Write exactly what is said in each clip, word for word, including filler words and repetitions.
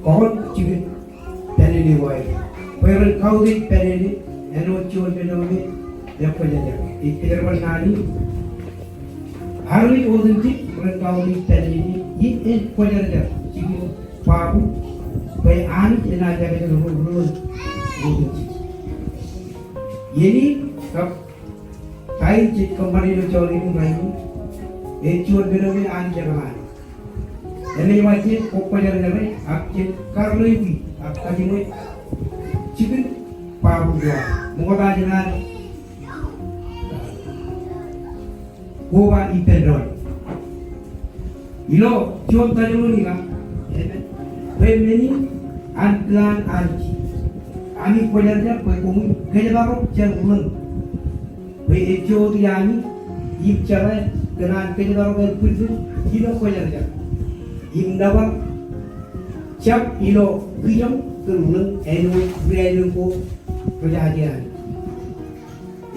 Ḷọk jikin pālele eo aer. Bwe ren kautiej pālele, āinwōt juon men eo me ekwōjarjar. Ej kōjerbal naan in. Armej otemjej ren kautiej pālele in, im ekwōjarjar jikin babu, bwe Anij enaaj jekjek ro ri-otemjej. Iien in kab ta in jej kōṃṃane ilo jọteen in rainin, ej juon men eo me Anij ekōṇaan. Im ej ba jen kokwōjarjare, ak jen karreoiki, ak kajiṃwe jikin babu eo aer. Ṃokta jān an koba ippān doon. Ilo juon Tessalonika, amen, bwe men in an plan Anij. Ami kwōjarjar bwe koṃwin kōjparok jān ḷōñ. Bwe ejjo oti ami im jeḷā kōn an kōjparok ārbwinnin ilo kwōjarjar im nōbar jab ilo kijoñ kōn ḷōñ āinwōt ri-aelōñ ko rejaje Anij.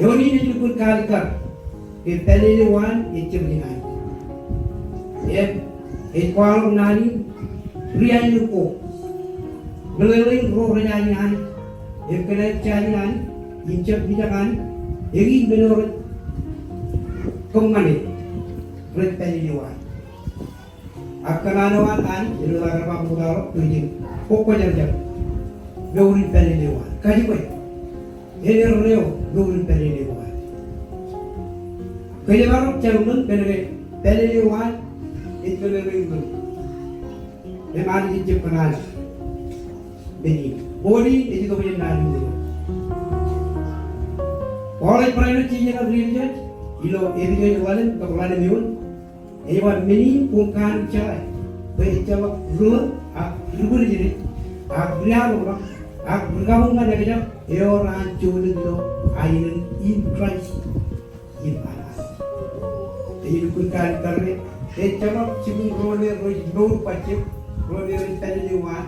Eoon in ej lukkuun kaalikkar ke pālele eo an ejjab jān Anij. Im ej kwaḷọk naan in ri-aelōñ ko meḷeḷein ro rejaje Anij im kōn aer jaje Anij im jab mijak Anij, eñin men eo rej kōṃṃane rej pālele eo an. Ak kōṇaan eo an Anij ej ḷak rej ba ṃoktaḷọk bwe jen kokwōjarjar mour in pālele eo an. Kajiṃwe, en erreo mour in pālele eo an. Kōjparok jān ḷōñ kōnke pālele eo an ej meḷeḷein ḷōñ. Im Anij ejjab kōṇaan men in. Ṃool in ej itok jān naan in eo. Paul ej barāinwōt jeje ṇe ri-Epesōs ilo Epesōs ḷalem kab ḷalem eoon. Ej ba men in koṃ kanooj jeḷā bwe ejjeḷọk ri-ḷōñ ak ri-bwijbij ak ri-aḷọkḷọk ak ri-kabuñ ñan ekjab ewōr an jolōk ilo aelōñ in Kraist im an Anij. Ej lukkuun kaalikkar ke ejjeḷọk jikin ro me rej mour bajjek, ro me rej pālele eo an.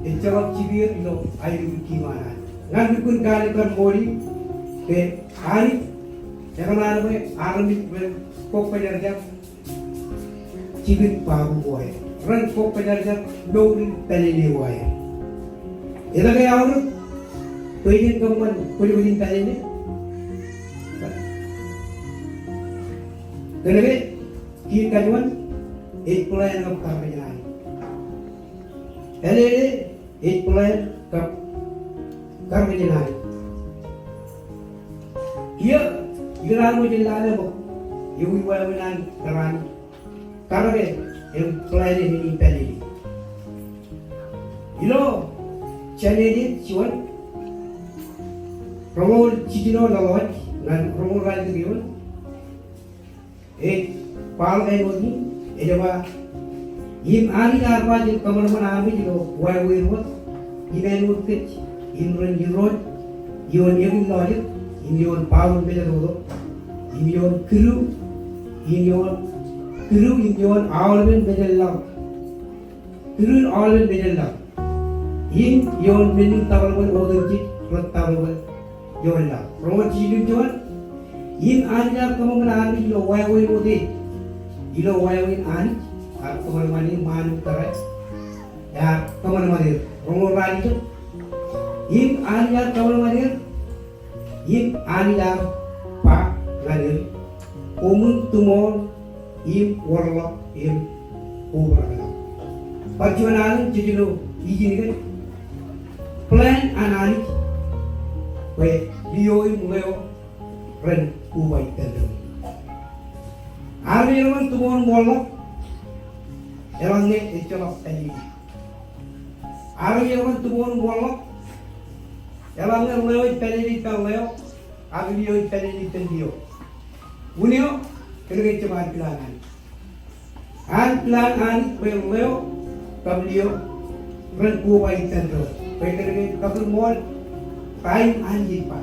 Ejjeḷọk jikier ilo aelōñ in kiiō an Anij. Ñan lukkuun kaalikkar ṃool in ke Anij ekōṇaan bwe armej ren kokwōjarjar jikin babu ko aer. Ren kokwōjarjar mour in pālele ko aer. Etke aorōk bwe jen kōṃṃan kwōjkwōj in pālele? Kōnke kiin kajuon ej plan kab karōk jān Anij. Pālele ej plan kab karōk jān Anij. Kiiō, ikōṇaan ṃōj in lale ṃōk ewi wāween an kōrā in karōke im plan e men in pālele. Ilo Jenesis juon, roñoul jiljino ḷọk ñan roñoul ralitōk eoon. Ej kwaḷọk āinwōt in, ej ba, im Anij ear ba, jen kōṃanṃan armej ilo wāween wōt, im āinwōt kōj, im ren irooj ioon eñin lọjet, im ioon babu in mejatoto, im ioon kidu, im ioon kidu, im ioon aolepen mejān laḷ. Kidu im aolepen mejān laḷ. Im ioon men in tabōḷbōḷ otemjej rej tabōḷbōḷ ioon laḷ. Roñoul jilu juon. Im Anij ear kōṃanṃan armej ilo wāween wōt e. Ilo wāween Anij ear kōṃanṃan er, ṃaan in kōrā ear kōṃanṃan er. Roñoul ralitōk. Im Anij ear kōṃanṃan er. Im Anij ear ba ñan er, koṃwin tuṃool im wōrḷọk im kobrak laḷ. Bar juon alen jej lo ijin ke plan an Anij bwe liō im ḷeo ren koba ippān doon. Armej ren tuṃool im wōrḷọk, eḷaññe ejjeḷọk pālele. Armej ren tuṃool im wōrḷọk, eḷaññe ḷeo ej pālele ippān ḷeo, ak liō ej pālele ippān liō. Unin eo, kōnke ejjab an plan Anij. An plan Anij bwe ḷeo kab liō ren koba ippān doon. Bwe kōnke kōtūṃool ta in Anij ej ba,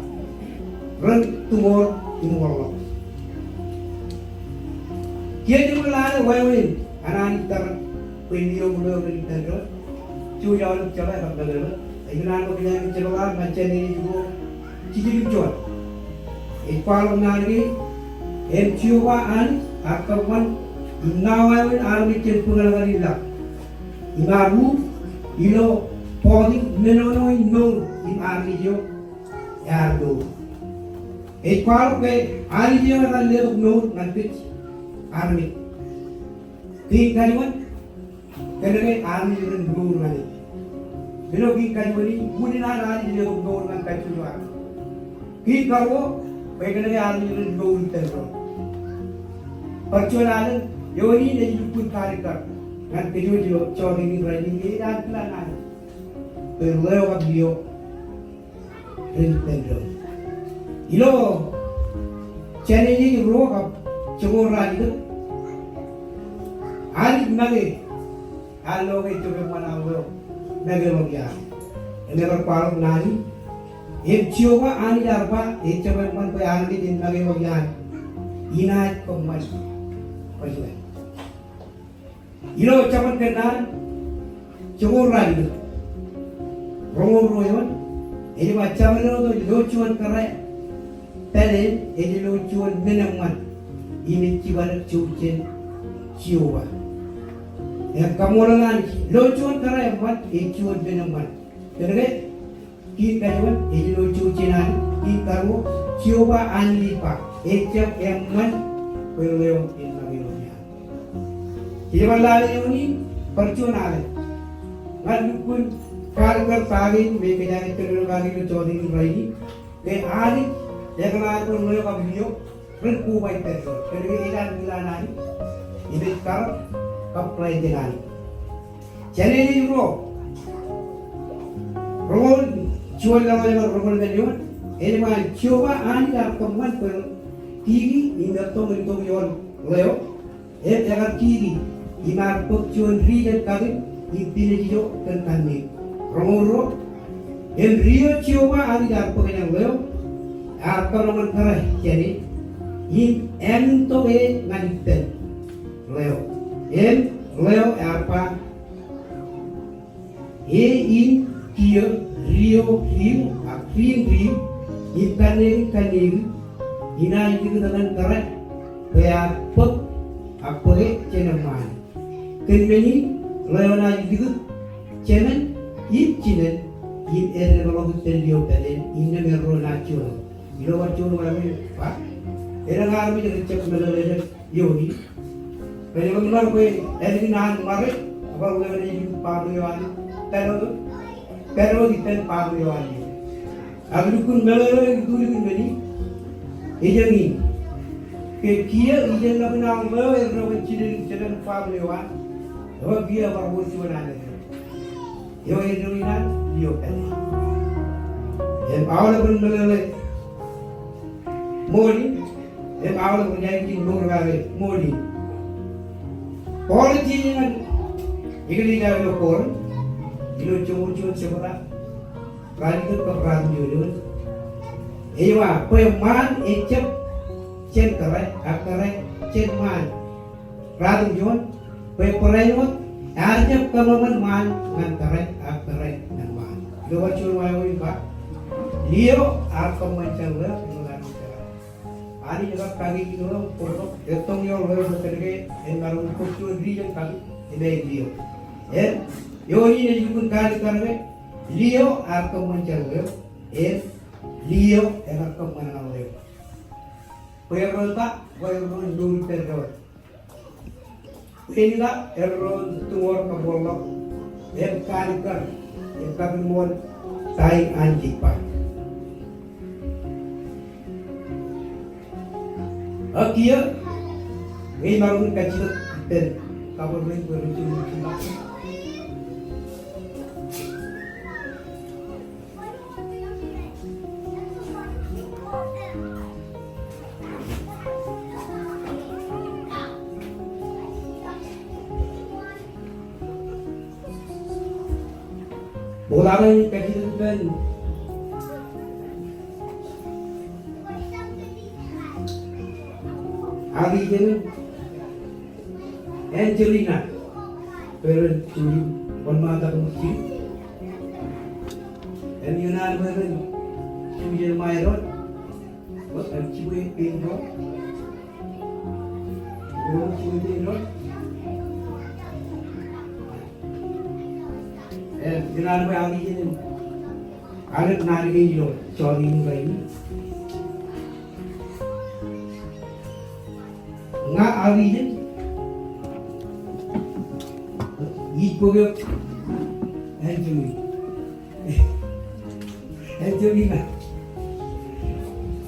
ren tuṃool im wōrḷọk. Kiiō jeṃḷọk lale wāween an Anij tar bwe liō im ḷeo ren ippān doon. Jouj aolep jeḷā kab meḷeḷe. Ej kōṇaan bwe kōjeañ jepḷaak ñan Jenesis ruo jiljino juon. Ej kwaḷọk naan kein, im Jeova Anij ear kōṃṃan im ṇa wāween armej jān bōk ḷọk in laḷ. Im ear ur Ilo bọtin menono in mour im armej eo ear mour. Ej kwaḷọk ke Anij eo ear letok mour ñan kōj armej. Kein kajuon, kōnke armej ren mour ñan e. Ilo kein kajuon in, unin an Anij letok mour ñan kajjojo armej. Kein karuo, bwe kōnke armej ren mour ippān doon. Bar juon alen, eoon in ej lukkuun kalikkar ñan kōj ilo jọteen in rainin, ej an kila naan bwe ḷeo kab liō ren ippān doon. Ilo Jenesis ruo kab joñoul ralitōk, Anij make an ḷeo ke ejjab eṃṃan an ḷeo make ḷọk iaan. Im ebar kwaḷọk naan in, im Jeova Anij ear ba, ejjab eṃṃan bwe armej en make ḷọk iaan. Inaaj kōṃṃan ḷọk iaan. Ilo Jabōt Kōnnaan joñoul ralitōk, roñoul ruo eoon, ej ba, jabdewōt eo lo juon kōrā pāleen ej lo juon men eṃṃan im ej jibadek jouj jān Jeova. Im kaṃṃoolol Anij, lo juon kōrā eṃṃan ej juon men eṃṃan. Kōnke kein kajuon ej lo jouj jān Anij, kein karuo, Jeova Anij ej ba, ejjab eṃṃan bwe ḷeo en make ḷọk iaan. Ij bar lale eoon in, bar juon alen. Ñan lukkuun kalikkar ta kein me kōjeañ ej tōl kake ilo jọteen in rainin, ke Anij ekōḷaḷ bwe ḷeo kab liō ren koba ippān doon. Kōnke ej an kila naan in, im ej karōk kab plān jān Anij. Jenesis ruo, roñoul juon ḷọk ḷọk roñoul emān eoon, ej ba, Jeova Anij ear kōṃṃan bwe kiki im ettoṃ en tok ioon ḷeo, im ekar kiki, im ear bōk juon ri jān kakin, im pinej ijo kōn kanniōk. Roñoul ruo, im ri eo Jeova Anij ear bōk jān ḷeo, ear kōnono kōrā jāne, im āmintok e ñan ippān ḷeo. Im ḷeo ear ba, E in kiiō, ri eo ri eo, ak ri in ri eo, im kanniōk in kanniōk eo, inaaj likūt ñan kōrā bwe ear bōk ak bōke jān eṃṃaan. Kōn men in, ḷeo enaaj likūt jemān im jinān, im ededeḷọk ippān liō pāleen, innām erro enaaj juon. Ilo bar juon wāween ba, elōñ armej rej jab meḷeḷe eoon in. Bwe eḷaññe bar bwe ālikin an ṃare, ebar ḷeo ej likūt baaṃle eo an, pād wōt, pād wōt ippān baaṃle eo an. Ak lukkuun meḷeḷe itulikin men in, ej eñin. Ke kiiō ijellọkin an ḷeo eddo kōn jined in jemān baaṃle eo an, eo kiiō ebar wōr juon an eddo. Eo eddo in an liō pād. Im aolep ren meḷeḷe ṃool in, im aolep rej aikuj in mour kake ṃool in. Paul ej jeje ñan eklejia eo Korint, ilo joñoul juon jebta, ralitōk kab ratimjuon eoon. Ej ba, bwe ṃaan ejjab jān kōrā, ak kōrā jān ṃaan. Ratimjuon, bwe barāinwōt ear jab kōṃanṃan ṃaan ñan kōrā, ak kōrā ñan ṃaan. Ilo bar juon wāween ba, liō ear kōṃṃan jān ḷeo, ilo ḷeo ear kōṃṃan jān kōrā. Anij ekar kake ijin ḷeo, bōktok, ettoṃ ioon ḷeo bwe kōnke en maroñ in bōk juon ri jān kakin, im ej liō. Im eoon in ej lukkuun kalikkar ke, liō ear kōṃṃan jān ḷeo, im liō ekar kōṃṃan ñan ḷeo. Bwe erro ta, bwe erro mour ippān doon. Bwe en ḷak erro en tūṃoor kab wōnḷọk, im kalikkar, im kapiṃṃool ta in Anij ej ba. Ak kiiō, ñe imaroñ in kajjitōk ippān kabōl rein bwe ren juon in jipañ. Ṃokta eo ej kajjitōk ippān aki jeṇe Angelina, bwe ren juon in wōnṃaantak ṃōk jidik. Im iien an bwe ren juon in ṃae doon. Wōt, im jibwe pein doon. Im jibwe pein doon. Im ikōṇaan bwe aō ijin in anōk naan kein ilo jọteen in rainin. Ña aō ijin, ij bōk eok Angelina. Angelina.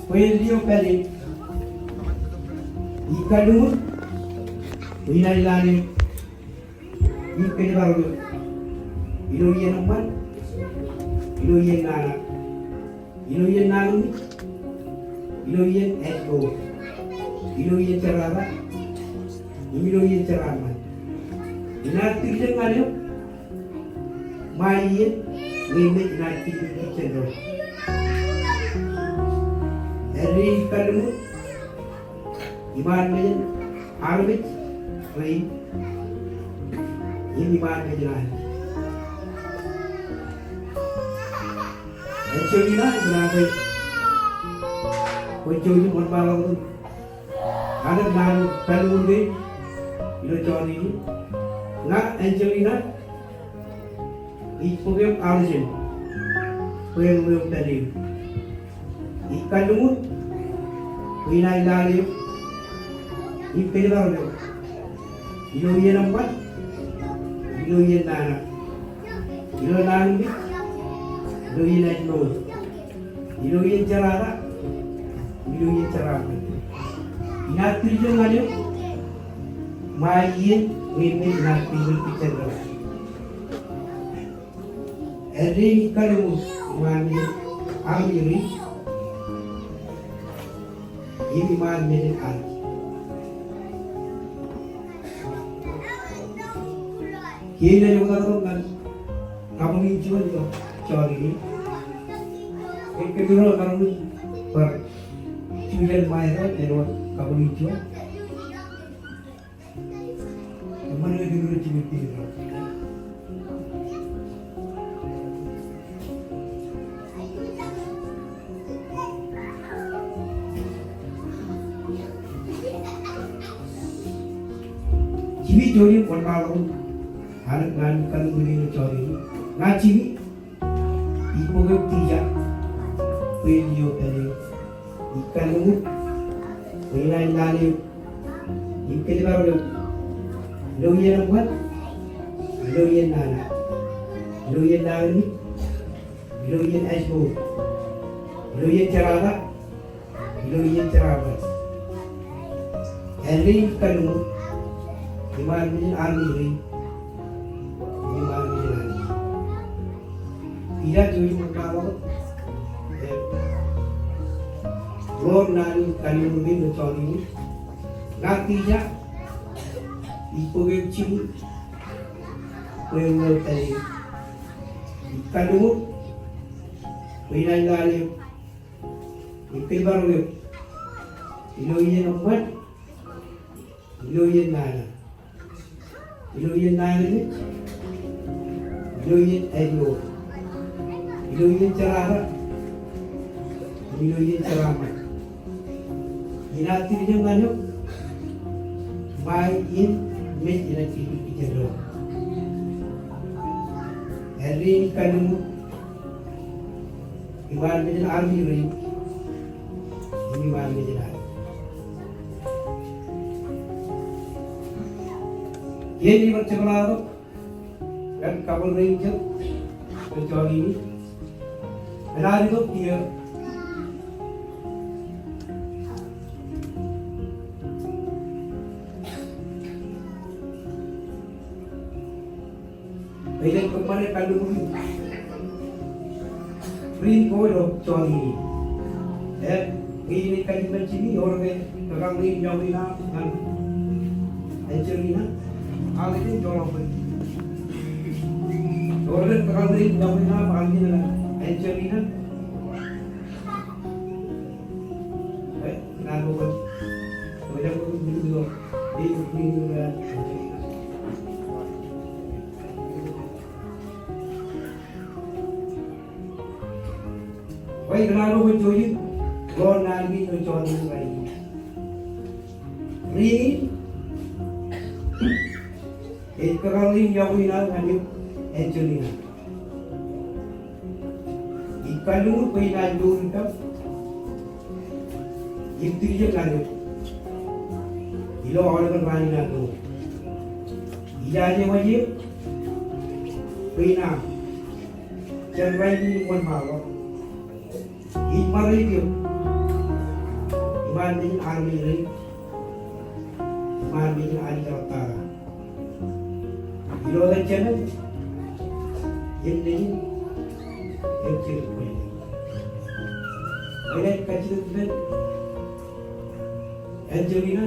Bwe en lio pād eō. Ij kalliṃur bwe inaaj lale eok im kōjparok eok ilo iien eṃṃan, ilo iien nana, ilo iien nañinmej, ilo iien ājmour, ilo iien jerata, im ilo iien jeraaṃṃan. Inaaj tiljek ñan eok ṃae iien ñe mej inaaj tiljek ijin ro. Āindein ij kalliṃur iṃaan mejān armej rein im iṃaan mejān Anij. Angelina, ikōṇaan bwe kwōn jouj im wōnṃaanḷọk ilo anōk naan kalliṃur kein ilo jọteen in. Ña Angelina, ij bōk eok arjān bwe en ḷeo pād eō. Ij kalliṃur bwe inaaj lale eok im kōjparok eok ilo iien eṃṃan, ilo iien nana, ilo nañinmej, ilo iien ājmour, ilo iien jerata, ilo iien jeraaṃṃan. Inaaj tiljek ñan eok ṃae iien ñe mej inaaj tiljek ijin ro. Āindein ij kalliṃur iṃaan mejān armej rein im iṃaan mejān Anij. Kiiō ij oktak tok ñan kabuñ in juon ilo jọteen in. Kōmro maroñ in bar jujen ṃae ro āinwōt kabuñ in juon. Eṃṃan ke kōmro jiṃwe peiṃ ro? Jiṃwe jouj im wōnṃaanḷọk anōk naan in kalliṃur kein ilo jọteen in. Ña jiṃwe, ij bōk eok tija bwe en lio pād eō. Ij kalliṃur bwe inaaj lale eok im kōjparok eok ilo iien eṃṃan, ilo iien nana, ilo iien nañinmej, ilo iien ājmour, ilo iien jerata, ilo iien jeraaṃṃan. Āindein ij kalliṃur iṃaan mejān armej rein im iṃaan mejān Anij. Tija, jouj im wōnṃaanḷọk. Im ḷoor naan in kalliṃur kein ilo jọteen in. Ña tija, ij bōk eok jiṃwe bwe en ḷeo pād eō. Ij kalliṃur bwe inaaj lale eok im kōjparok eok ilo iien eṃṃan, ilo iien nana, ilo iien nañinmej, ilo iien ājmour, ilo iien jerata, im ilo iien jeraaṃṃan. Inaaj tiljek ñan eok ṃae iien mej inaaj tiljek ijin ro. Āindein ij kalliṃur iṃaan mejān armej rein im iṃaan mejān Anij. Kiiō ij bar jepḷaaktok ñan couple rein jet ilo jọteen in. Eḷaññe tok kiiō Ej kōṃṃane kalliṃur rein ko ilo jọteen in. Im ñe ij kalimjek jiṃwe, ewōr ke kōkakḷọk in yokwe in aṃ ñan Angelina? Ak ej joḷọk bwe ewōr ke kōkakḷọk in yokwe in aṃ ñan Angelina? Bwe ikōṇaan bwe kwōn jouj im ḷoor naan kein ilo jọteen in rainin. Rein in ej kōkakḷọk in yokwe in aṃ ñan eok, Angelina. Kalliṃur bwe inaaj mour ippaṃ im tiljek ñan eok ilo aolepen raan in aō mour. Ijaje waj eok bwe inaaj jen rainin im wōnṃaanḷọk im ṃare eok iṃaan mejān armej rein, iṃaan mejān Anij eo ḷọk tata. Ilo etan Jemān im Nejin im Jetōb Kwōjarjar. Āinwōt kajjitōk ippān Angelina.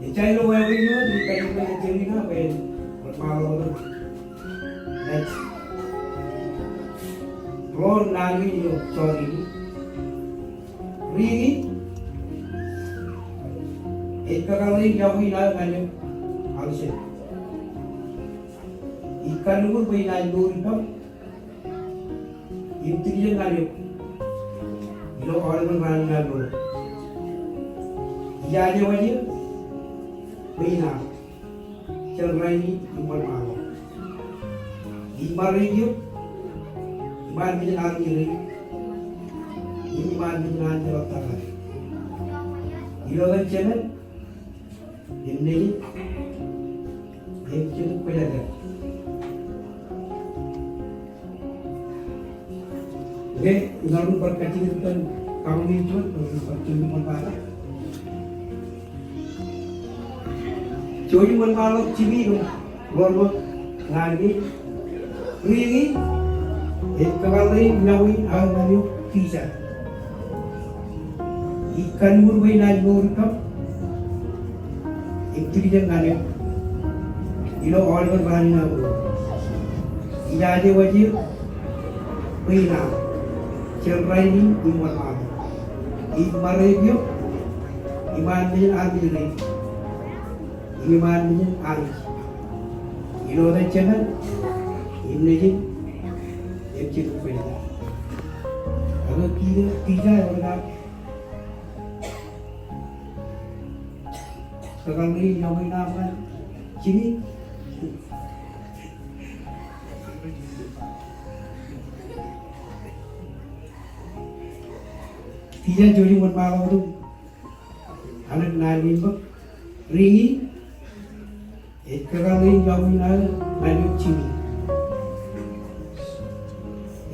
Ejja ilo wāween eo, ij kajjitōk Angelina bwe en wōnṃaanḷọk wōt. Next. Ro naan kein ilo jota in. Riñi, ej kakōḷḷe in iọkwe in aō ñan eok aō jet. Ij kalliṃur bwe inaaj mour ippaṃ im tiljek ñan eok ilo aolepen raan in aō mour. Ijaje waj eok bwe inaaj jen rainin im wōnṃaanḷọk im ṃare eok iṃaan mejān armej rein im iṃaan mejān Anij eo ḷọk tata. Ilo etan Jemān im Nejin im Jetōb Kwōjarjar. Okay, imaroñ in bar kajjitōk ippān kabuñ in juon, imaroñ in bar juon im wōnṃaanḷọk. Jouj im wōnṃaanḷọk Jimmy ilo ruo ro naan kein. Riñi, ej kakōḷḷe in iọkwe in aō ñan eok Tija. Ij kalliṃur bwe inaaj mour ippaṃ im tiljek ñan eok ilo aolepen raan in aō mour. Ijaje waj eok bwe inaaj jen rainin im wōnṃaanḷọk im ṃare eok iṃaan mejān armej rein im iṃaan mejān Anij. Ilo etan Jemān im Nejin im Jetōb Kwōjarjar. Ak kiiō Tija eo ej kab kakōḷḷe in iọkwe in aō ñan Jimmy. Tija, jouj im wōnṃaanḷọk wōt. Āinwōt naan kein bōk. Riñi, ej kakōḷḷe in iọkwe in aō ñan eok Jimmy.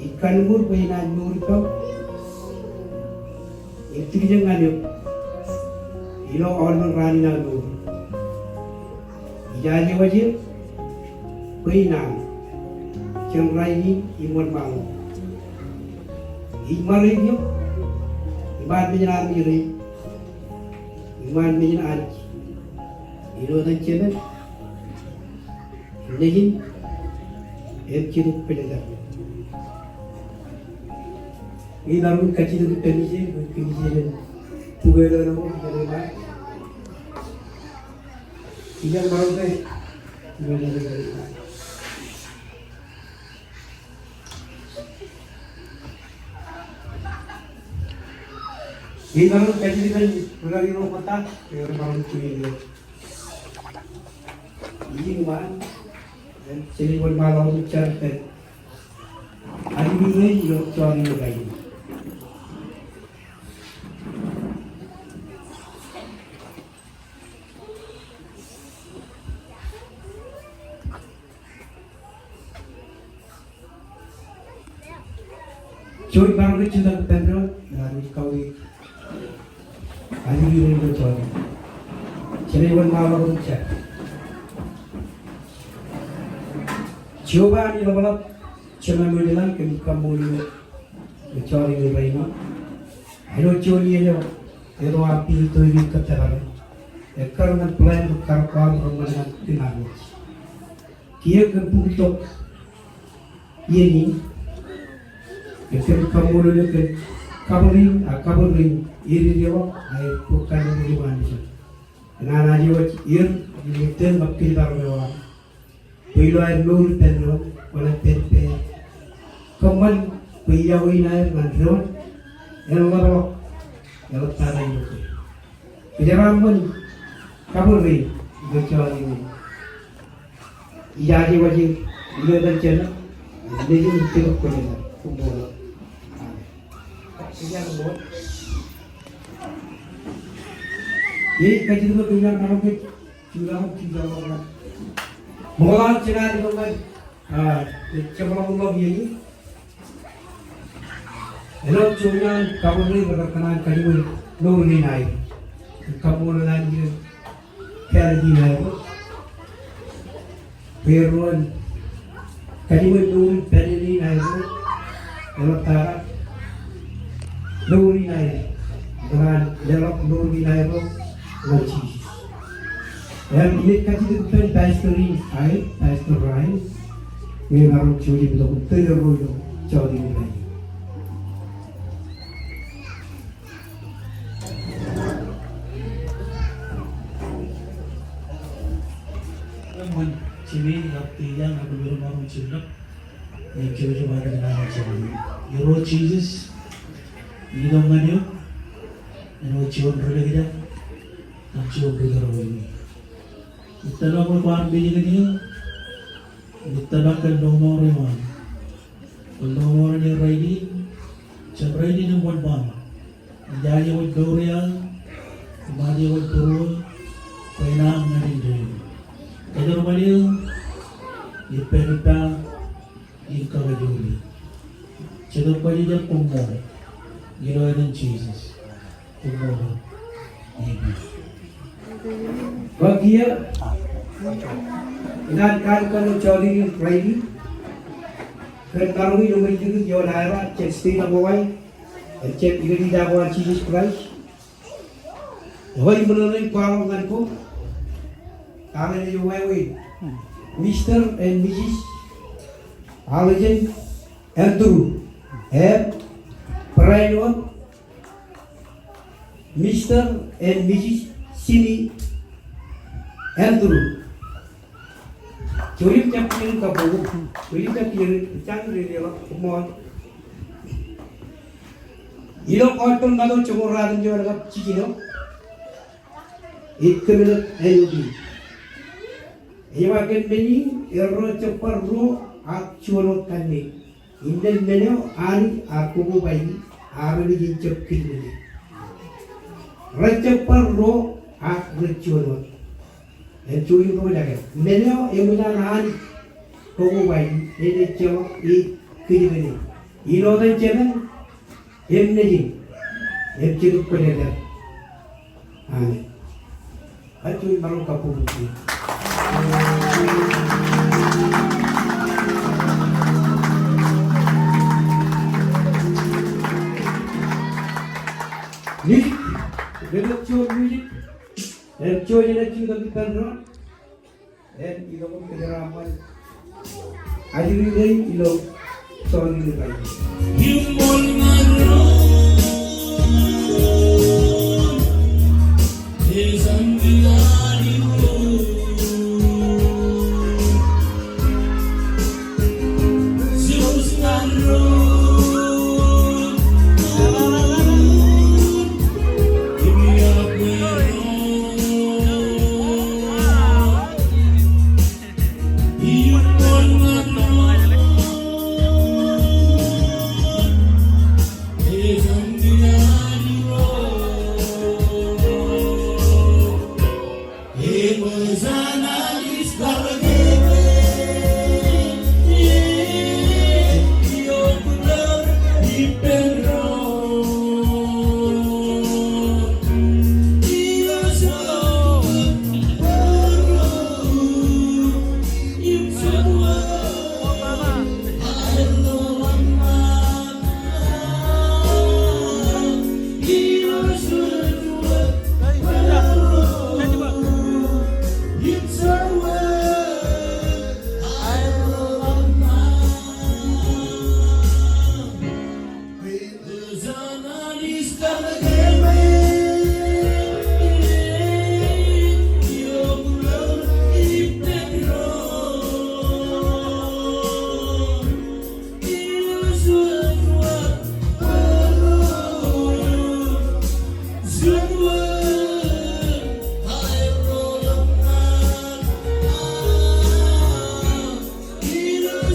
Ij kalliṃur bwe inaaj mour ippaṃ im tiljek ñan eok ilo aolepen raan in aō mour. Ijaje waj eok bwe inaaj jen rainin im wōnṃaanḷọk im ṃare eok iṃaan mejān armej rein, iṃaan mejān Anij. Ilo etan Jemān im Nejin im Jetōb Kwōjarjar. Imaroñ in kajjitōk ippān Tija, kajjitōk ippān Tija. Tija, maroñ ke. Imaroñ kajjitōk ippān rūkaki ro ṃōtta, imaroñ kajjitōk ippān. Imaroñ, jen wōnṃaanḷọk wōt jar ippān aikuj in ilo jota in rainin. Jouj, maroñ ke jutak ippān doon, ij kau ij aikuj in ilo jota in. Jen wōnṃaanḷọk wōt jar. Jeova Anij ḷapḷap, Jemān eo elōñ, kōmij kaṃṃoolol eok ilo jota in rainin. Āinwōt juon iien eo, eto aō pil toil in kōttōpar, ekkar ñan plan bwe kar ko aṃ reṃṃan ñan kōm armej. Kiiō kōm bōk tok iien in, kōm kaṃṃoolol eok kōn kabōl in, a kabōl rein ededeḷọk, a bōk kōn rein ṃaan mejān. Kōn an aje waj er, im iten ṃōk kōj bar lewōj. Bwe ilo aer mour ippān doon, kwōnaaj pād ippāer. Kōṃṃan bwe iọkwe in aer ñan doon, eḷap ḷọk, eḷap tata ilo kwe. Kōjeraaṃṃan kabōjrak eo ilo jota in. Ijaje waj ilo etan Jema, Nejūṃ Jetōb Kwōjarjar, koṃṃool. Amen. Ij kajjitōk bwe ij maroñ ke Ṃokta, ṃokta, ṃokta. Ṃokta, jemaat ilo ṃōk, ah, jemaat ilo ṃōk iien in. Āinwōt juon iaan kabōjrak eo rej kōṇaan kajiṃwe mour in aer. Kaṃṃoolol an iien kāālōt in aer. Bwe ren kajiṃwe mour in pālle in aer, eḷaptata mour in aer, kōṇaan leḷọk mour in aer ñan Jisōs. Im ij kajjitōk ippān pastor in aer, Pastor Ryan, bwe en maroñ jouj im itok im tōl erro ilo jota in. Eṃṃan, jemān, kab tijaan, kab ilo maroñ jilōk. Ij jouj im aikuj in aikuj in. Irooj Jisōs, ij itok ñan eok, āinwōt juon ri-lōktak, kab juon ri-tōre eo. Ij tōmak bwe kwaar mejān eō, ij tōmak kōn lọmọọr eo aṃ. Kōn lọmọọren eō rainin, jān rainin im wōnṃaanḷọk. Ijaje wōt mour eo aṃ, ijaje wōt būruō, bwe en aṃ ñan indeeo. Kōjerbal eō, ippān ippa, im kakajoor eō. Jetōb Kwōjarjar, koṃṃool. Ilo etan Jisōs. Koṃṃool. Amen. Bwe kiiō, inaaj kalikkar ilo jota in rainin, kōn maroñ in eṃōj likūt ioon aerā jān state of Hawaii, ej jab ikōtita ko an Jisōs Kraist. Eo ej meḷeḷein kwaḷọk ñan koṃ, kaṃṃoolol eo wāween, Mister and Missus Arlejen Andrew, im bride eo, Mister and Missus Simi Andrew. Jouj im jab kiiō kabbokbok. Jouj im jab kiiō, ejjañin dedeḷọk, koṃṃool. Ilo Ṃajeḷ joñoul ruatimjuon kab jiljino, ej kōmmeḷeḷe āinwōt in. Ej ba kōn men in, erro rej jab bar ruo ak juon wōt kanniōk. Innām men eo Anij ear kokobaiki, armej en jab kōjepel. Rej jab bar ruo ak rej juon wōt. Ej jouj im roñjake. Men eo eṃōj an Anij kokobaiki, enaaj jeḷọk ej kōjepel. Ilo etan Jemān, im Nejin, im Jetōb Kwōjarjar. Amen. Kajjojo im maroñ kabbokbok. Music, rej juon music, im jouj im jutak ippān doon. Im itok im kōjeraaṃṃan ajri rein ilo jota in rainin.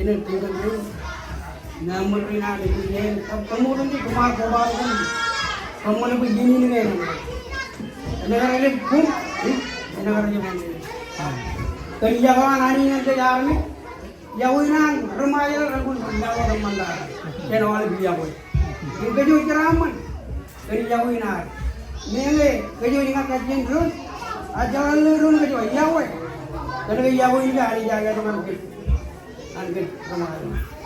ej ṇe kōn kōn kōn. Ṃōk ri ṇa ej ṇe kōn kōn. Kōṃṃan ri kōṃṃan kobatok kōn. Kōṃṃan bwe iien in ke ṇe. Ṇe kar ej bōk. Ṇe kar ej bōk. Kōn yokwe an Anij ñan kōj armej. Yokwe in an ri Ṃajeḷ, rej kōn yokwe ri Ṃajeḷ. Kōn aolep yokwe. Im kōj wōj jeraaṃṃan. Kōn yokwe in ad. Meñe kōj wōj ñan kajjien doon. A jeḷā ḷe doon kōj wōj yokwe. Kōn ke yokwe in ke Anij ear itok ñan kōj. Ñan kōj ri Ṃajeḷ.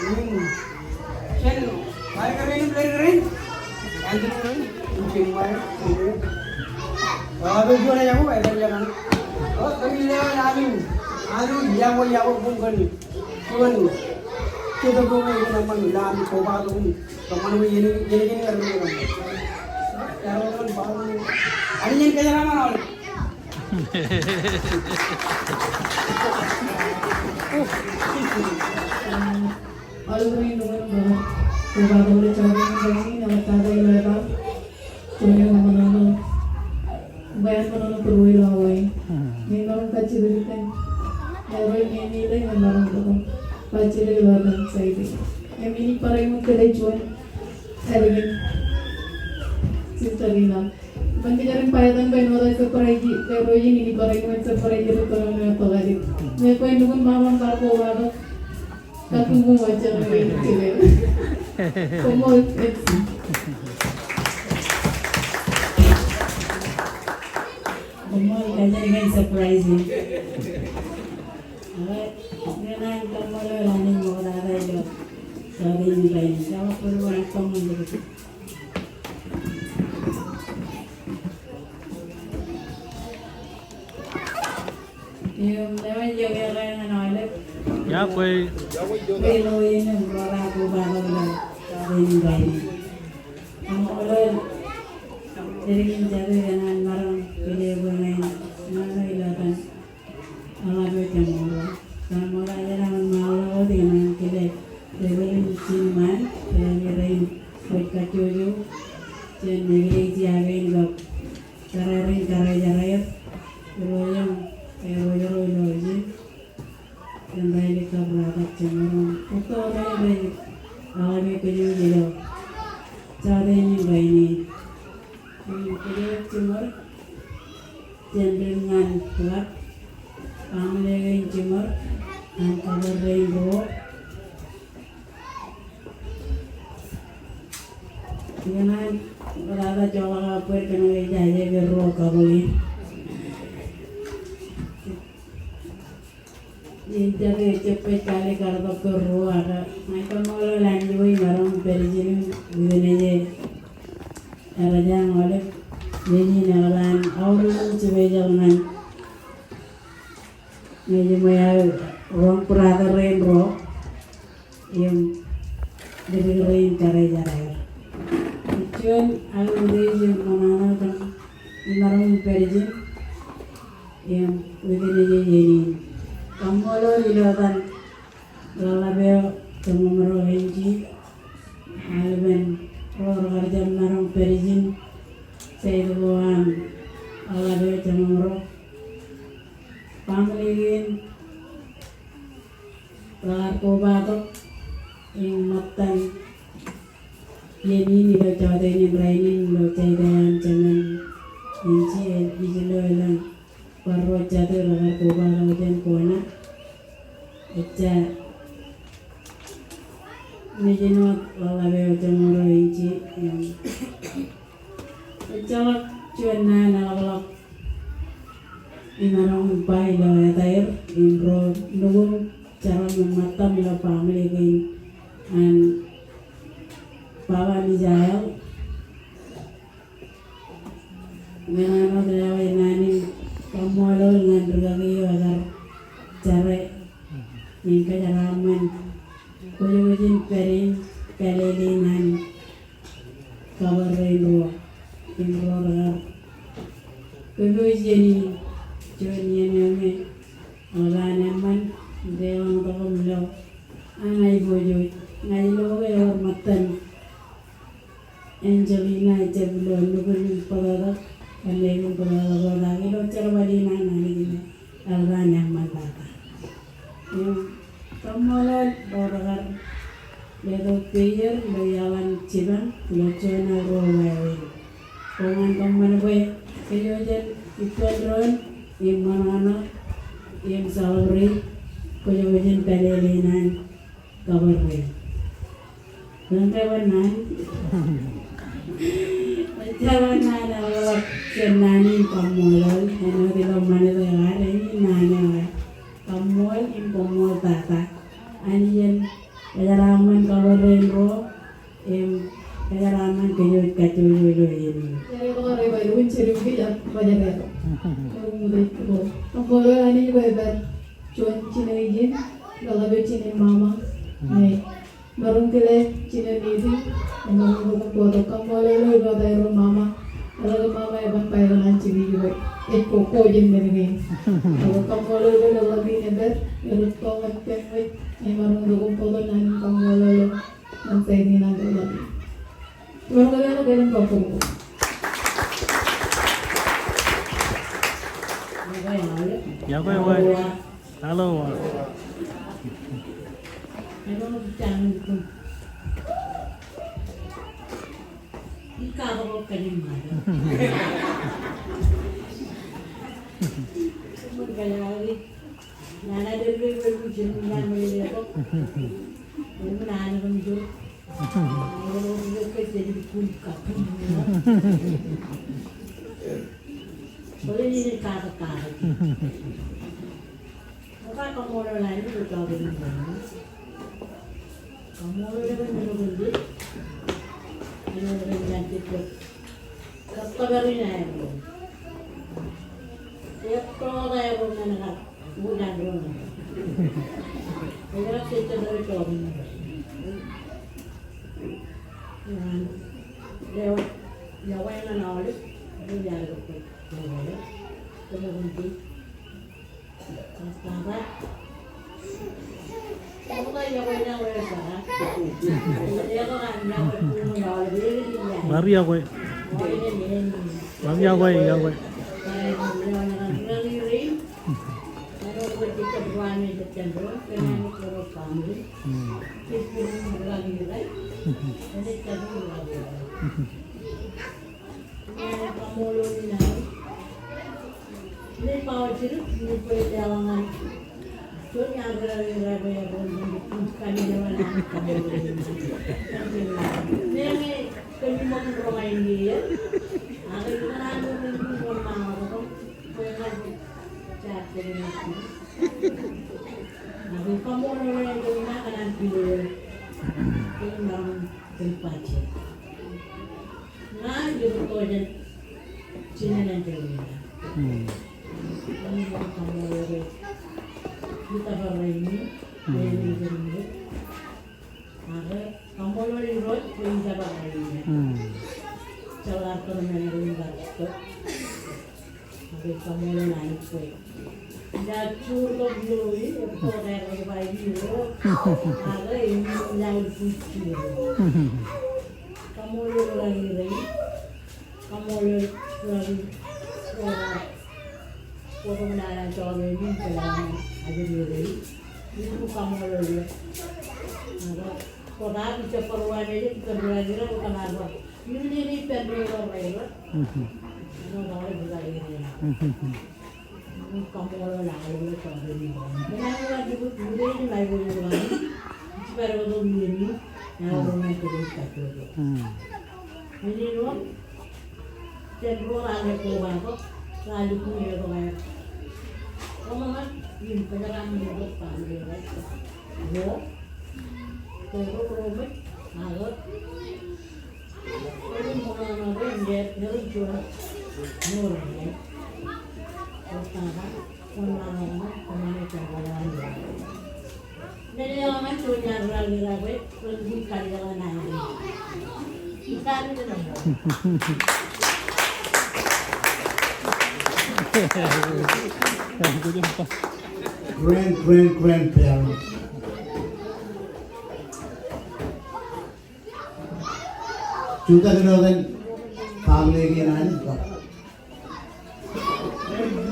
Hmm. Jen bar kōrā in im ledik rein. Andrew rein. Im jen bar. Eo, eo, eo, eo, eo, eo, eo. O, kōmij lewōj Andrew. Andrew, yokwe, yokwe, bwe kōn. Kōn. Kōn. Kōn. Bwe en maroñ to ruo ilo Hawaii. Im maroñ kajjitōk kōn, eo rej meñe ilo, im maroñ to kajjitōk ilo etan Saidi. Im inaaj bar wōt kile juon ālikin Sister Ina. Ban kōjeañ in ba etan bwe āinwōt aō surprise, bwe ro in inaaj bar wōt surprise ro to āinwōt tok ālikin. Im bwe nukun mama bar kobatok. Koṃṃool, M C. Koṃṃool, kajjitōk kōn surprise in. All right. Ñan an koṃṃool eo ilo Anij ṃoktata ilo jọteen in rainin. Jọteen in rainin. Im ewōr iọkwe ñan aolep. Iọkwe. Bwe ro in im ro raar kobatok ilo jọteen in rainin. Koṃṃool. Edik in jate kōn an maroñ kile bwe ñan ṇa ilo etan eḷap eo Jeṃḷọk. Koṃṃool, ajeraṃṃan ṃaḷoeḷap kōn an kile rebel in jin ṃaan, rebel in rein kwōj kajjojo jān eklejia kein kab Kōrā rein kōrā jar aer, ilo eṃ, eo ro ilo ijin. Im raelep kab ratak jeṃor. Bōktok raelep, aolep kōj ilo jọteen in rainin. Im kōj jiṃor, jān dik ñan ḷap, family kein jiṃor, an kabōl rein ruo. Ikōṇaan ḷapḷap joḷọk aō bōd kōn ke ej jaje ke ruo kabōl in. Im jab ej jab ej kalikkar tok ke ruo ak ña ij koṃṃoolol Anij bwe imaroñ pād ijin im witness e erjaañ aolep iien in eḷap an aorōk im jibwejal ñan ñe ej ṃōj aō wrong brother rein ruo. Im dik rein kōrā jar aer. Ej juon aō witness im ṃōṇōṇō kōn imaroñ in pād ijin im witness e iien in. Koṃṃoolol ilo etan ḷaḷḷap eo Jeṃṃōṃro Enji, aolepen ro rekar jab maroñ pād ijin side ko an ḷaḷḷap eo Jeṃṃōṃro. Family kein raar kobatok im ṃōttan iien in ilo jọteen in rainin ilo jaidae an Jeṃṃan Enji, ej ilo elōñ bar ruo jatū rekar kobatok jān kona. Ejja mejān wōt ḷaḷḷap eo Jeṃṃōṃro Enji im ejjeḷọk juon naan eḷapḷọk imaroñ in ba ilo etaer im ro nukūṃ, jerọm im ṃōttam ilo family kein an Baba Mijael. Ñan an wōt eo ej naan in kaṃṃoolol ñan rikaki eo ekar jare im kōjeraaṃṃan kwōj wōj in pād in pālele in an kabōl rein ruo im ro rekar kōpooj iien in, juon iien eo me eḷap an eṃṃan, deḷọñ tok im lo an aiboojoj. Ña ij lo ke ewōr ṃōttan Angelina ejab lo nukun im bōtōktōk, kōn ṇe im bōtōktōk wōt ak ilo jerbal in an Anij me eḷap an eṃṃan tata. Im kaṃṃoolol ro rekar letok peier ilo iaḷan jipañ ilo juon aō ruo wāween. Koṃ kōṃṃan bwe kōj wōj jen ippān doon im ṃōṇōṇō im celebrate, kwōj wōj jen pālele in an kabōl rein. Kōn ke wōn naan. Ejjeḷọk naan eḷapḷọk jān naan in kaṃṃoolol, āinwōt ilo ṃanit eo ad, ej naan eo ad. Kaṃṃool im koṃṃool tata. Anij en kōjeraaṃṃan kabōl rein ruo, im kōjeraaṃṃan kōj wōj kajjojo ilo iien in. Kaṃṃoolol Anij bwe epād juon jinen ijin, ḷaḷḷap eo jinen mama. Maroñ kile jinen nejin, im maroñ bōk bōktok. Kaṃṃoolol ilo etaer ro mama. Eḷaññe mama eban ba ikōṇaan jikier bwe ej ko, ko jān men kein. Ak kaṃṃoolol ilo ḷap in epād, eḷap ko ñan pein wōj, im maroñ bōk bōktok naan in kaṃṃoolol ñan side in an ḷap in. Imaroñ kōmeḷeḷe kōn bōktok. Iọkwe, iọkwe. Aloha. Bar iọkwe. Bar iọkwe, iọkwe. Hmm. Hmm. Grand, grand, grandparents. Jutak ilo etan family kein an,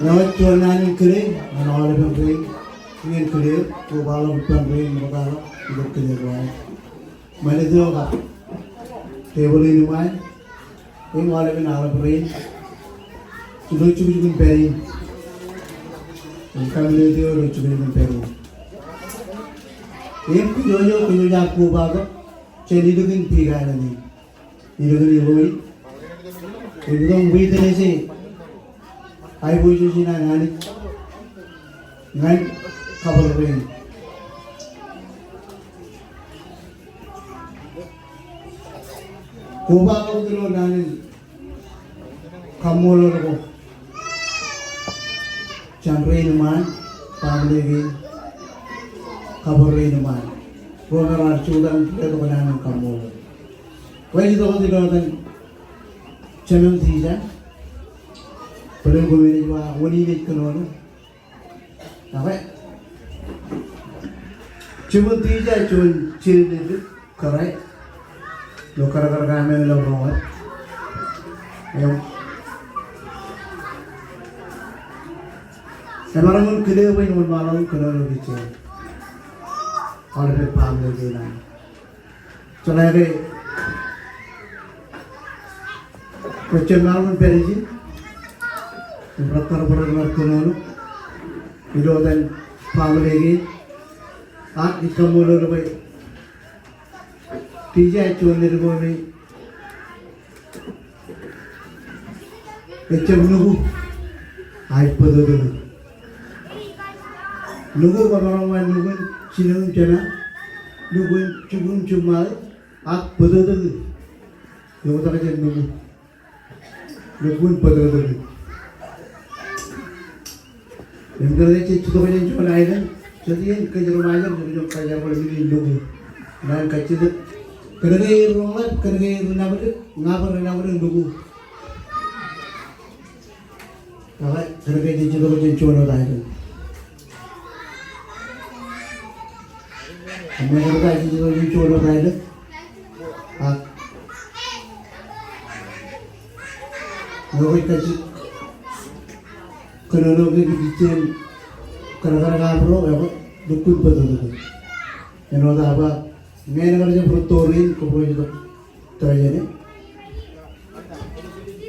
ewōr juon naan in kile ñan aolepen rein, iien kile, kobaḷọk ippān rein ṃoktaḷọk ilo kile ko aer. Ṃanit eo kab tebōḷ in iṃaan, im aolepen aolep rein ilo jukjuk in pād in. Im kōṃṃan eo ilo jukjuk in pād in. Im kōjwōj, kōjwōj ar kobaḷọk jān ilikin bwij kaṇe in. Ilikin Ḷoi. Im itok witness e aiboojoj in an Anij ñan kabōḷ rein. Kobaḷọk ilo naan in kaṃṃoolol ko jān rein iṃaan, family kein, kabōḷ rein iṃaan. Ro me raar jutak im letok naan in kaṃṃoolol. Kwōj itok wōt ilo etan Jemem Tija, bōlen koṃ enaaj ba wōn in ej kōnono. Ak jemem Tija juon jiljilimjuon kōrā ilo kōrā kōrā ko aṃ ilo roñoul. Im Emaroñ in kile bwe en wōnṃaanḷọk kōnono kōj jān aolepen baaṃle kein an. Jeḷā ke rej jab maroñ in pād ijin im rej kar bōrōk ṇe kōnono ilo etan baaṃle kein. Ak ij kaṃṃoolol bwe Tija ej juon ledik eo me ejjab nuku, a ej bōtōktōk. Nuku, kwōmaroñ ba nukuun jinen im jema, nukuun jikuun jiṃṃae, ak bōtōktōk. Eoktak jān nuku. Nukuun bōtōktōk. Im kōnke jej itok jān juon aelōñ, jet iien kōj ri Ṃajeḷ, jet iien kōj ri Ṃajeḷ, jet iien kōj ri Ṃajeḷ, jet iien nuku. Naan kajjitōk. Kōnke ri Ṃajeḷ, kōnke ri Ṃajeḷ, ña bwe ri Ṃajeḷ nuku. Ak kōnke jej itok jān juon wōt aelōñ. Im kōnke jej itok jān juon wōt aelōñ. Ak ñe kwōj kajjitōk kōnono ke kajjitōk kōnke kar ro, ekwe, lukkuun bōtōktōk. Āinwōt aō ba, ñe en kar jab rūtto rein, kōmro itok tōre jāne.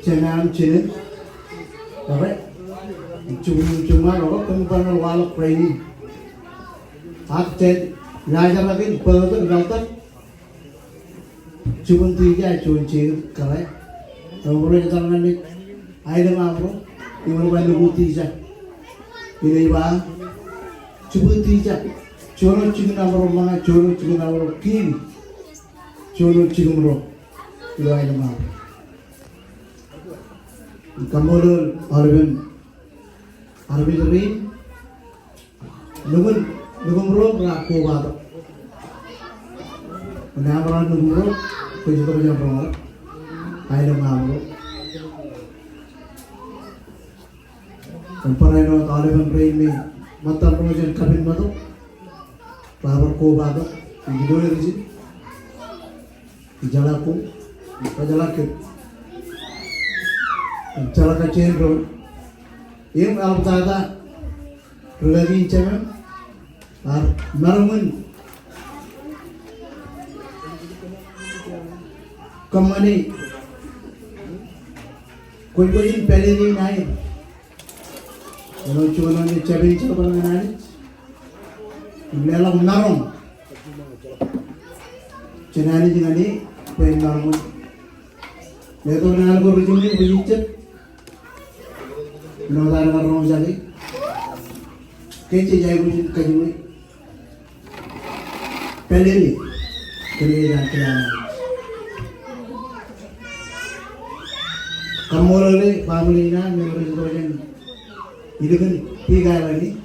Jema im jinen. Ekwe, jikuun im jiṃṃae, ekwe, kōm bar waḷọk rainin. Ak jān laajrak in bōtōktōk, laajrak. Jibwin Tija ej juon jekūn kōrā. Ewōr ej etal ñan aelōñ aṃro, im ej ba nuku Tija. Im ej ba, Jibwin Tija. Juon wōt jikin aṃro ṃōñā, juon wōt jikin aṃro kiin. Juon wōt jikin ro ilo aelōñ aṃro. Kaṃṃoolol aolepen armej rein. Nukun, nukun ro raar kobatok. Ñe emaroñ nukun ro, kwōj itok jān roñoul aelōñ aṃro. Im barāinwōt aolepen rein me ṃōttan ro jān Kapinmetok, raar bar kobatok im ilo rijin. Ijeḷā koṃ, kwōjeḷā kōm. Im jeḷā kajjien doon. Im eḷaptata ri-kaki in jemān, ear maroñ in kōṃṃane kwōjkwōj in pālele in aer. Āinwōt juon eo me jab en jerbal ñan Anij im leḷọk maroñ jān Anij ñan e bwe en maroñ. Letok naan ko ri-jiṃwe, rijejjet. Āinwōt an kar roñjake, ke jej aikuj in kajiṃwe pālele kōn ke ej an kilaan. Kaṃṃoolole baaṃle in an me rej itok jān ilikin Big Island in,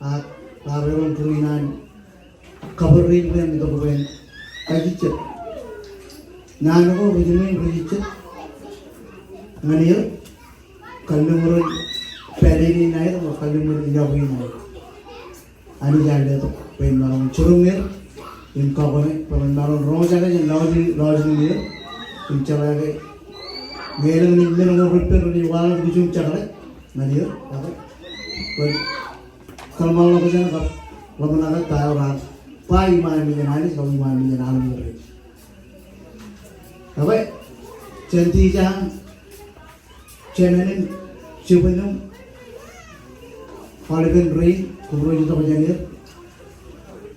ak raar erom tūrin an kabōd rein bwe en itok bwe en kajejjet. Naan ko ri-jiṃwe im rijejjet ñan er, kalliṃur in pālele in aer, kalliṃur in iọkwe in aer. Anij ear letok bwe en maroñ jiroñ er im kakone bwe ren maroñ roñjake jān lọjilñier, lọjilñier im jeḷā ke ñe elōñ men ko rej ippān rej waḷọk ijin jekdọọn ñan er, ekwe, bwe kōḷmānḷọkjeṇ kab ḷōmṇak ta eo raar ba iṃaan mejān Anij kab iṃaan mejān armej rein. Ekwe, jān Tija, Jemān im jibwin im aolepen rein, kōmro ej itok jān er.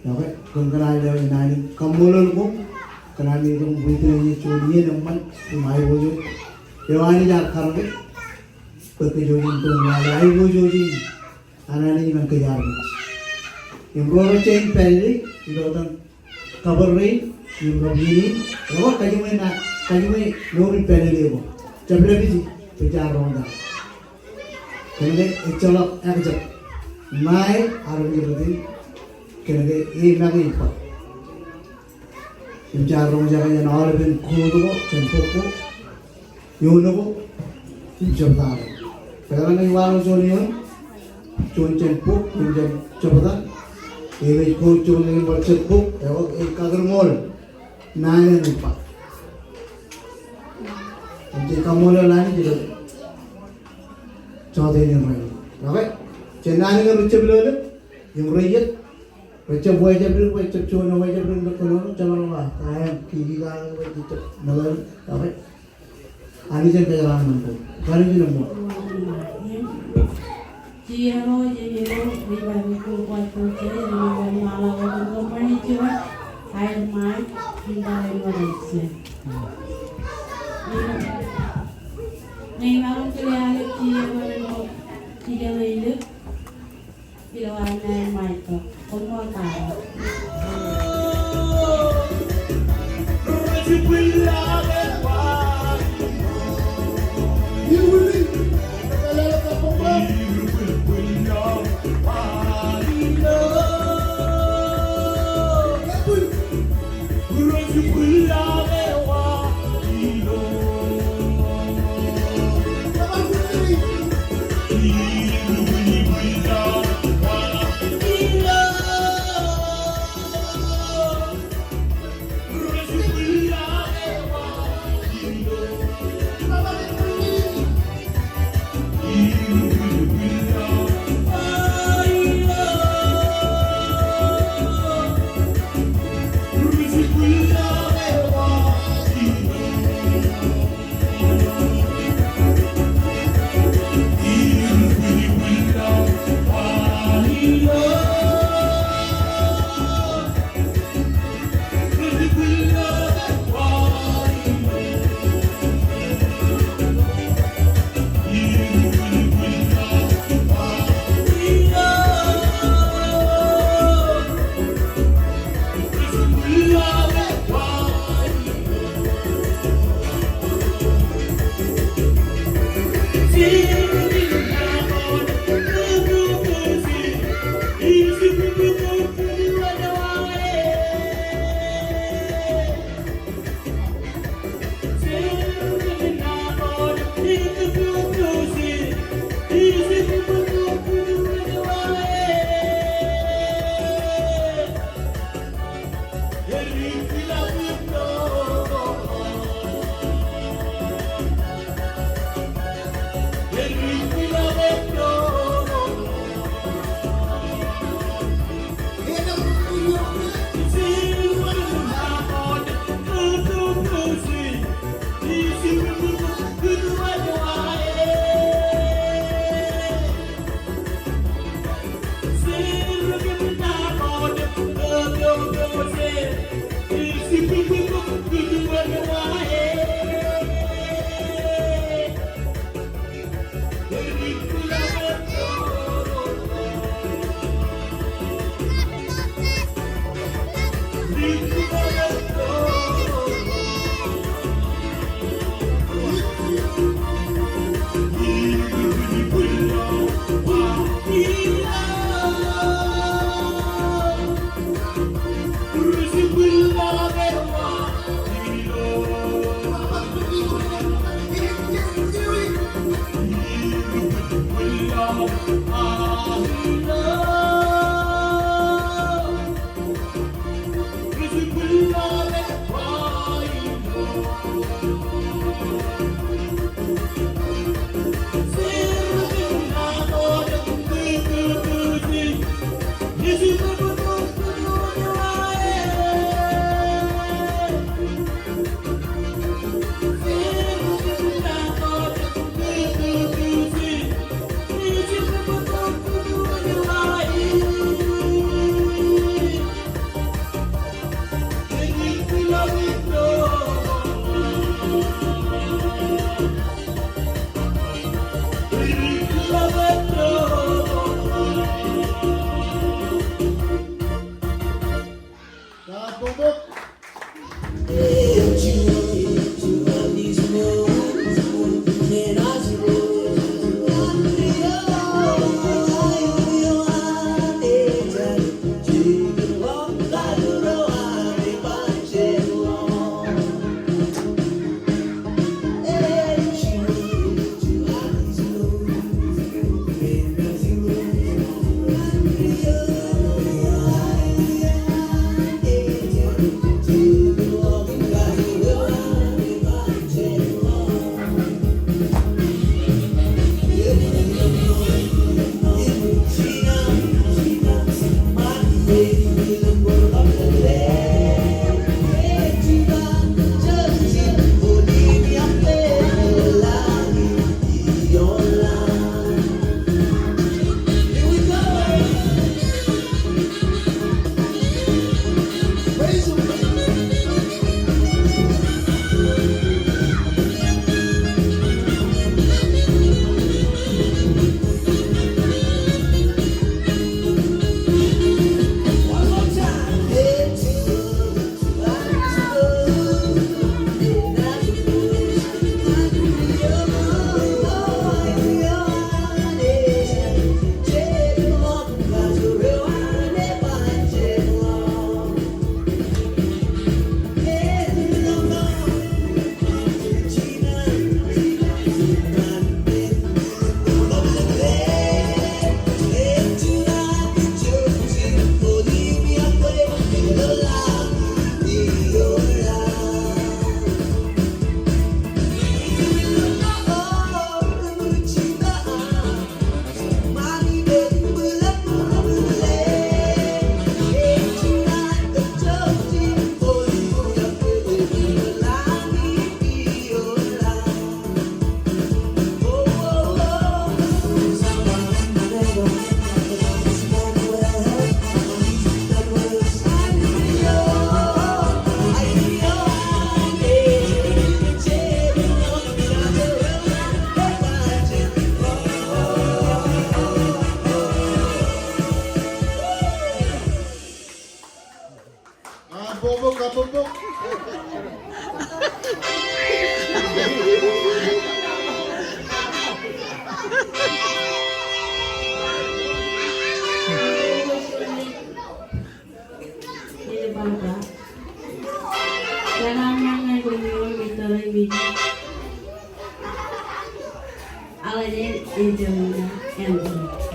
Ekwe, kōm kōṇaan lewōj naan in kaṃṃoolol koṃ kōn ami itok im bwitōk ijin juon iien eṃṃan im aiboojoj. Eo Anij ear karōke bwe kōj jen itok im lale aiboojoj in an Anij ñan kōj armej. Im ro rej jañin pālele ilo etan kabōd rein im kab iien in, ekwe, kajiṃwe naan, kajiṃwe mour in pālele ko. Jab lepiji bwe jaar roñjake. Kōnke ejjeḷọk ekjab ṇae armej rej itok, kōnke e make ej ba. Im jaar roñjake jān aolepen quote ko jān bok ko. Eoon ko im jebta ko. Bwe eḷaññe iwaḷọk juon eoon, juon jān bok im jān jebta, im ej quote juon im bar jet bok, ekwe, ej kakūrṃool naan eo ej ba. Im jej kaṃṃoolol Anij ilo jota in rainin. Ekwe, Jān naan kein rej jab ilọk im rej iiet, rej jab wāween jabdewōt, rej jab juon wāween jabdewōt ilo kōnono, jab ḷọk, ta eo, kiki kake bwe rej jab meḷeḷe, okay. Anij en kōjeraaṃṃan kōm. Anij en eṃṃool. Ilo an naaj ṃae tok. Koṃṃool kake.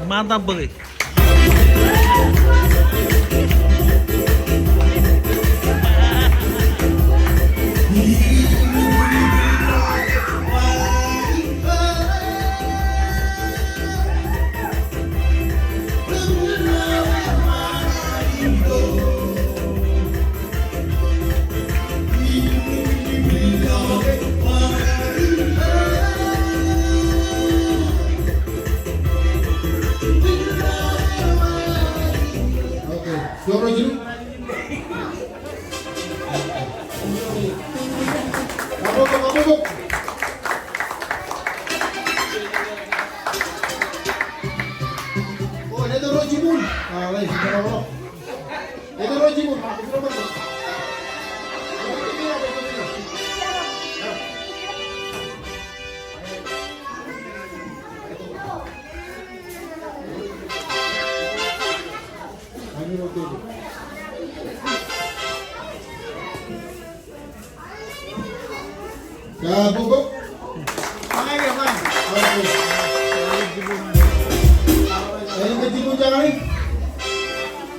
Imaantaan bōke. Okay. Jọro jilu. Kabokbok, kabokbok. O, eto ro jibun. A, right, eto ro. Eto ro jibun. Kabokbok.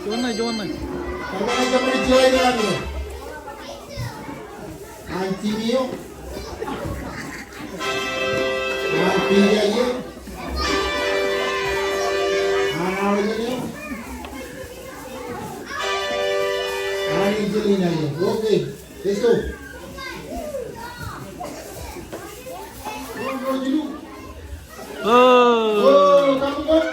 Juon ṇe, juon ṇe. An jimeo. An pija eo. An aolep eo. An Angelina eo. Okay. Let's go. Oh. Oh, come on.